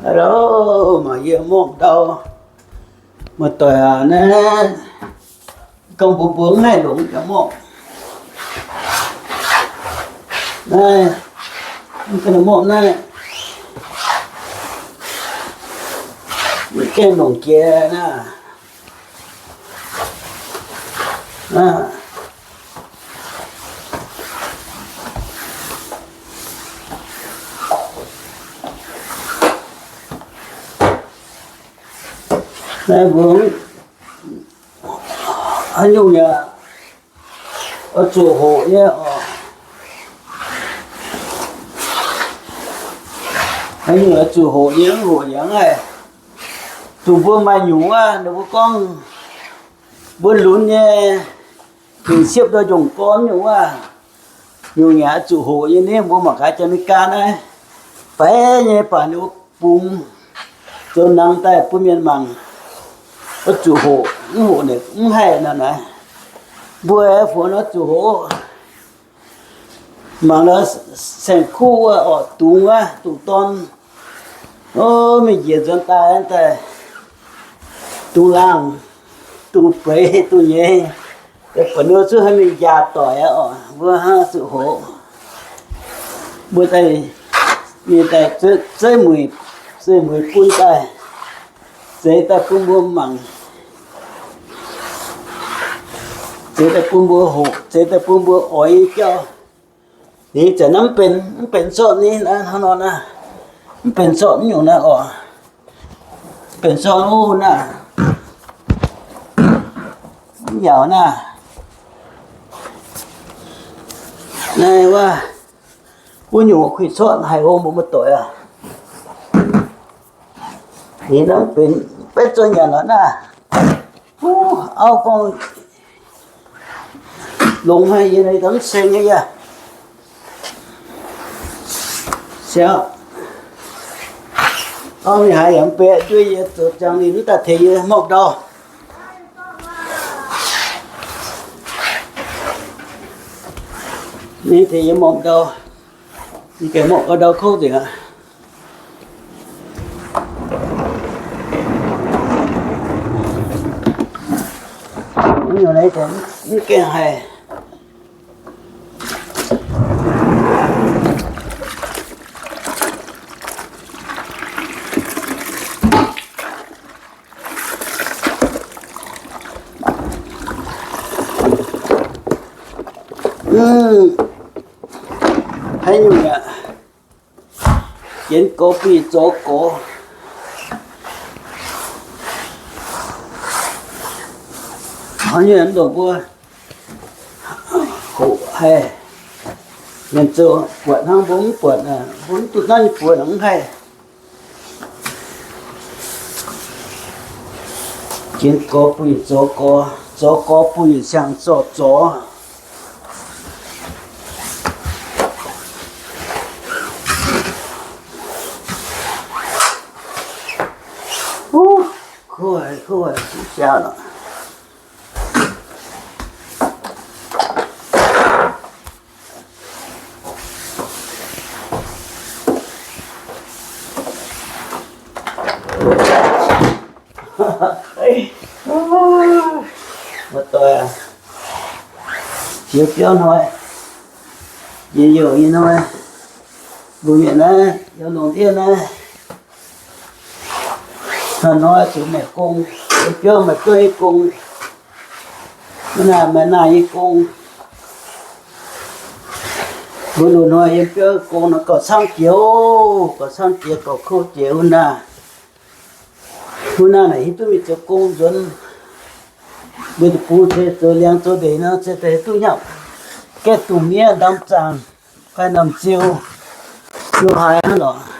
Hello, mangc yie morngh ndau. Muoz-doic aac, naaiv gorngv mbuo mbuo mv haih longc jaax morngh. Naaiv, mv ganh morngh naaiv, mv gaengh longc jiex naaiv. Naaiv, naaiv mbuo haaix nyungc yaac oix zuqc hoqc nyei oc. Haaix nyungc oix zuqc hoqc nyei, mv hoqc yaac mv haih. Dongh mbuo maaih nyungc wuov, ninh mbuo gorngv mbuo lunx nyei, gengh siepv nduov njongc gorn nyungc wuov, nyungc yaac oix zuqc hoqc nyei. Ninh mbuo mangc gaax Janx-Meigaa naaiv, faix nyei baac ninh mbuo bungx zoux nangx daaih bun mienh mangc, oix zuqc hoqc, mv hoqc naaic mv haih nor naaiv. Mbuo aeqv, fungx oix zuqc hoqc. Mangc nor, saeng-kuv wuov orqc, dungz wuov, dungz dorn, o, mingh njiec nzuonx daaih daaih, dungz laangh, dungz beix, dungz nyeiz, buatc ninh mbuo zuqc hnangv mingh njaaux doic aqv oc. Mbuo hnangv zuqc hoqc, mbuo daaih, mingh daaih zeiv mueic, zeiv mueic bun daaih, zeix daaih bun mbuo mangc, zeix daaih bun mbuo hoqc, zeix daaih bun mbuo oix nyei jauv. Ninh zanc naaiv mv benx, mv benx sortv ni, naaiv hnangv nor naaiv, mv benx sortv nyungc naaiv oc. Mv benx sortv wuov naaiv, mv yaac naaiv, naaiv wuov, wuov nyungc kuinx sortv haic hlo mbuo muoz-doic aac. Ninh naaiv mv benx, benx zorqv nyanc lorqc naaiv. Huv, auv gorngv longx haic, yie naaiv daaih mv seng nyei yaac. Siang, auv ninh haiz yaac mv benx duqv, yie zoux ziangx ninh mv daaih tengx yie morngh ndau. Ninh tengx yie morngh ndau, ninh gengh morngh gau ndau kouv nzengc aqv. Mv gaengh haih. Haaix nyungc aqv. Jienv gorx bun yietc zorx gorx. Hnangv nyei ndongc mbuo hoqc haih, mienh zoux buatc hnangv mbuo mv buatc, mbuo mv duqv hnangv nyei buatc mv haih. Jienv gorx bun yietc zorx gorx, zorx gorx bun yietc siang-zorx zorx. Huv, kuv haic, kuv haic, siang lorqc. Muoz-doic aac, jiex biauv hnoi, jiex youc nyei hnoi, mbuo mienh naaiv yiem lungh ndiev naaiv, hnoi-hnoi zuqc meih gong, yiem biauv meih gong nyei gong, mv naaic meih naaic nyei gong. Mbuo loz-hnoi yiem biauv gong nor gauh camv jiex oc, gauh camv jiex, gauh kouv jiex wuov naaic. Wuov naaic naaic hiuv duqv mingh zoux gong nzuonx, mbuo deic-bung se zoux liangx zoux ndeic nor se daaih hiuv duqv hnyangx gaeqv dungz miev ndamv zaangc, fai namh ziu, lo haaix hnangv lorqc.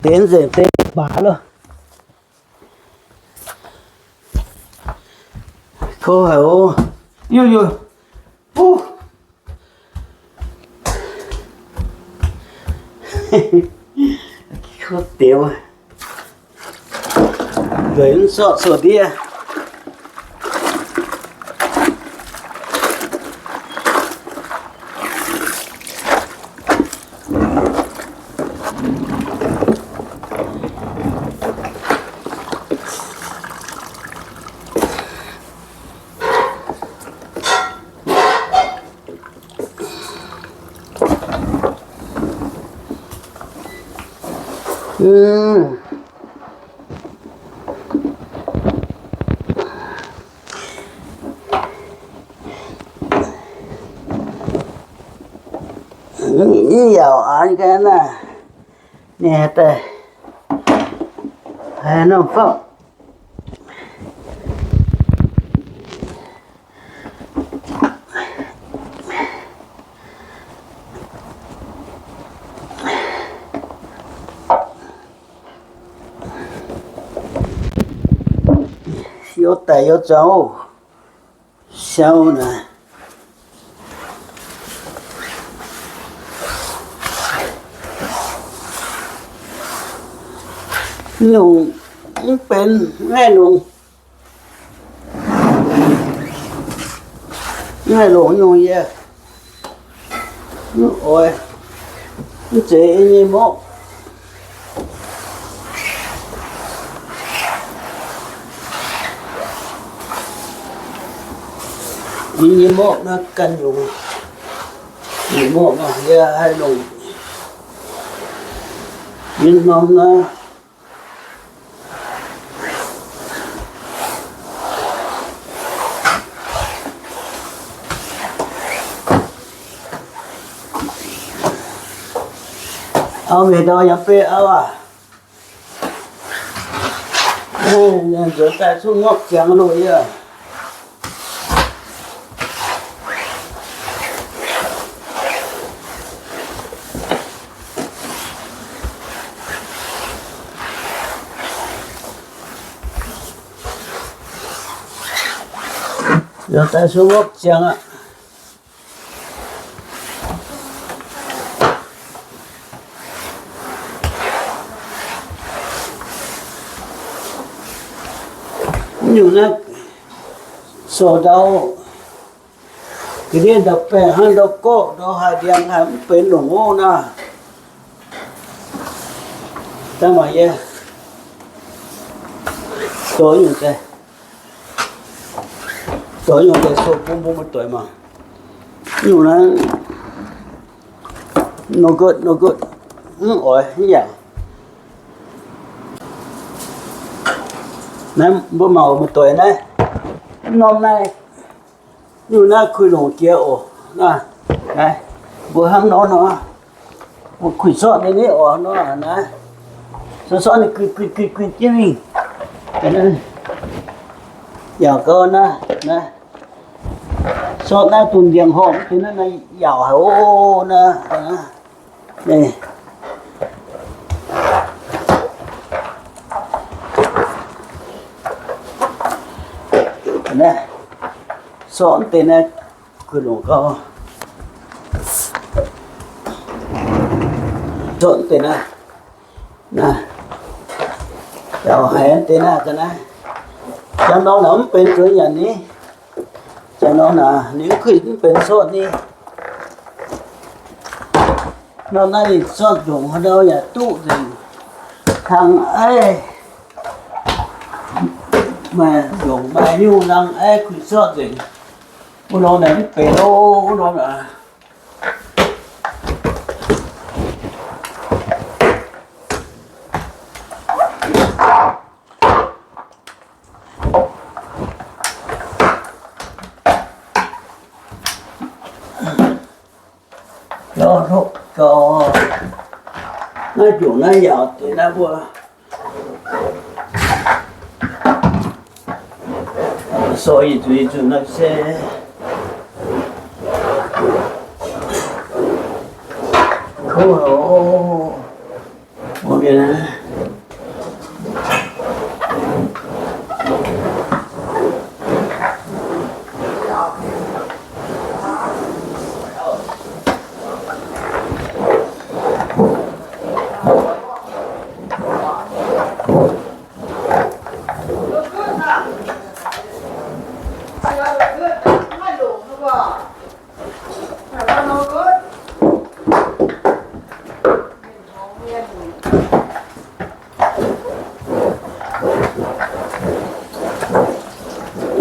Deix nzengc deix baac loh. Kouv haic oc. Yuh, yuh. Buh. Kouv deix. Nzueic mv sortv coux ndiev. Mv yaac an ga'naaiv, ninh haih daaih haaix norm fapv. Youv daic youv zoux, siou naaic. Nyungc mv benx, mv haih longc. Mv haih longc nyungc yie mv oix, mv zeiz yie nyei mborqv. Yie nyei mborqv naaiv ganh nyungc. Yie mborqv naaiv yie haih longc mienh norm naaiv. Auv mienh dorh yaac beiv auv aac. Nzuonx daaih cuotv ngorqv ziangx loh yie. Nzuonx daaih cuotv ngorqv ziangx aqv. Mv nyungc naaiv sorc ndau, ga'ndiev ndau-baengh hnangv ndau-gorqv ndau-haaix ndiangx haic mv benx longc orqv naaiv. Daaih mangc yie, dorh nyungc daaih, dorh nyungc daaih sorc bun mbuo muoz-doic mangc. Nyungc naaiv no good, no good, mv oix mv yaac. Naaiv mbuo mangc muoz-doic naaiv, norm naaiv, nyungc naaiv kuh longc jiex oc. Naaiv, mbuo hnangv nor nor, mbuo kuh sortv nyei ni oc nor naaiv. Sortv sortv ninh guih guih guih guih jienv mingh. Yaac gau naaiv, naaiv. Sortv naaiv dongh ndiangx-horngh mv deix naaiv, naaiv yaauc haic oc naaiv. Naaiv, naaiv, sortv mv deix naaiv, kuh longc gau. Sortv mv deix naaiv, naaiv, yaauc haic mv deix naaiv ga'naaiv. Jangx norm naaic mv benx zueiz nyanc ni. Jangx norm naaic ninh mv kuh mv benx sortv ni. Norm naaiv ninh sortv ndongc haaix ndau yaac duqv nzengc. Hnangv aiv, maaih ndongc maaih nyungc hnangv aiv kuh sortv nzengc. Wuov norm naaic mv benx lo, wuov norm naaic. Lorz hopv gau. Naaiv jungc naaiv yaauc deix naaiv mbuo sortv yietc zuqc yietc zuqc naaiv se kouv haic oc. Mbuo mienh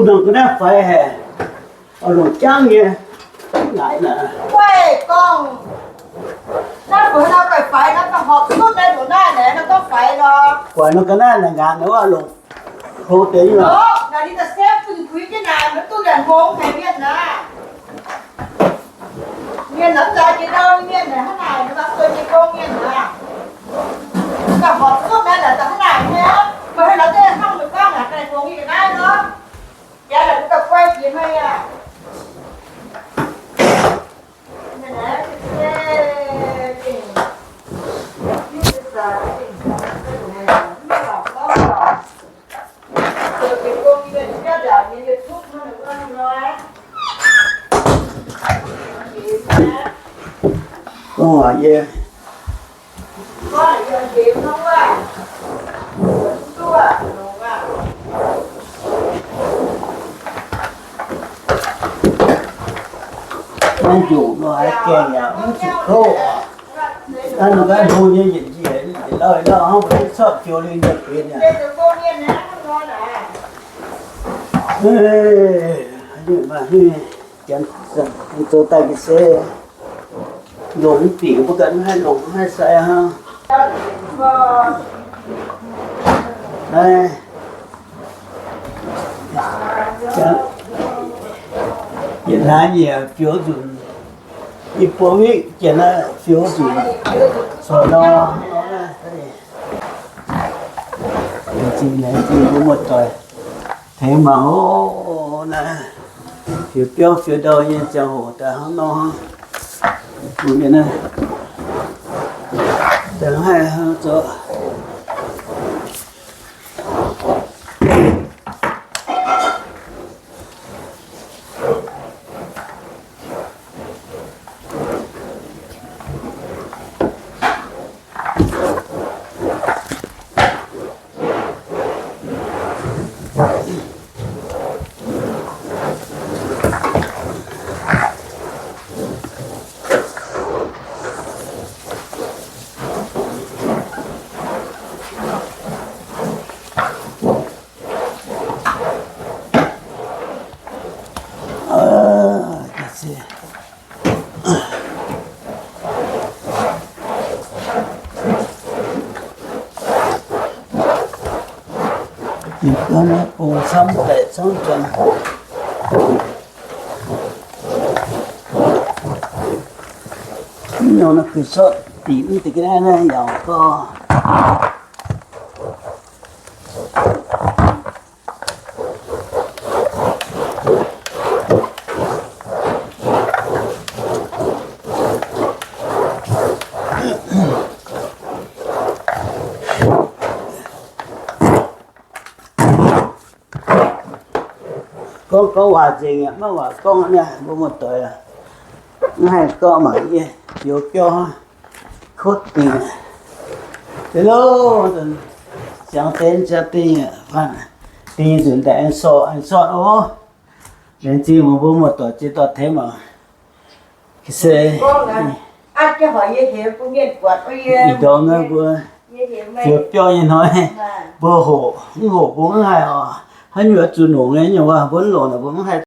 Nongc ga'naaiv faix haic, oix longc jangv nyei. Naaic naaic. Guaih gorngv, naaiv mbuo nor guaih faix nor, daaih horpc cuotv naaiv ndongc naaiv naaic, nor gorngv faix nor. Guaih nor ga'naaiv naaic ngaanc nor, oix longc hlo deix nyei lorqc. Naaic ninh daaih sepv zunh puix jienv naaic, maiv duqv nyanc hngongx haic mienh naaic. Mienh lorz zaaix jiex ndau nyei mienh naaic hnangv naaic, maiv zunh nyei gong mienh naaic. Daaih horpc cuotv naaiv naaic daaih hnangv naaic nyei, meih haih lorz deix hnangv meih gorngv naaic, daaih hngongx nyei ga'naaiv nor. Jaax naaic mbuo daaih guai jiex meih aqv. Gorngv waac yie maiv njuqc nor haiz gaengh yaac mv zuqc kouv. Naaiv nor gaax hlo nyei yietc njiec, yietc lauh yietc lauh hnangv mbuo duqv corc joux lingh nyei benx aqv. Zoux daaih ga'sie longc mv bieqc mbuo ganh mv haih longc mv haih sai hnangv. Naaiv yietc hlaax nyiec fiou nzunc, i buo wikv jienv naaiv fiou nzunc, corc nor. Laengz zingh, laengz zingh mbuo muoz-doic tengx mangc oc. Naaiv fiou biauv fiou ndau nyei ziangh hoc daaih hnangv nor. Bun mienh naaiv daaih haih zoux. Bungx camv daic camv juangc. Mv nor naaiv kuh sortv dingc mv deix ga'naaiv naaiv yaac gorngv. Gorngv gorngv waac nzengc aqv, maiv waac gorngv aqv. Mbuo muoz-doic mv haih gorngv mangc yie youz biauv kotv dingc. Deix loh, ziangx deix ziangx dingh, dingh nzunc daaih aengx sorc aengx sortv oc. Laengz zingh mbuo muoz-doic ziex dauh tengx mangc. Se ih ndorm naaiv mbuo fiou biauv nyei hnoi, mbuo hoqc mv hoqc mbuo mv haih oc. Haaix nyungc zuqc longc nyei, nyungc waac mbuo mv longc naaic mbuo mv haih.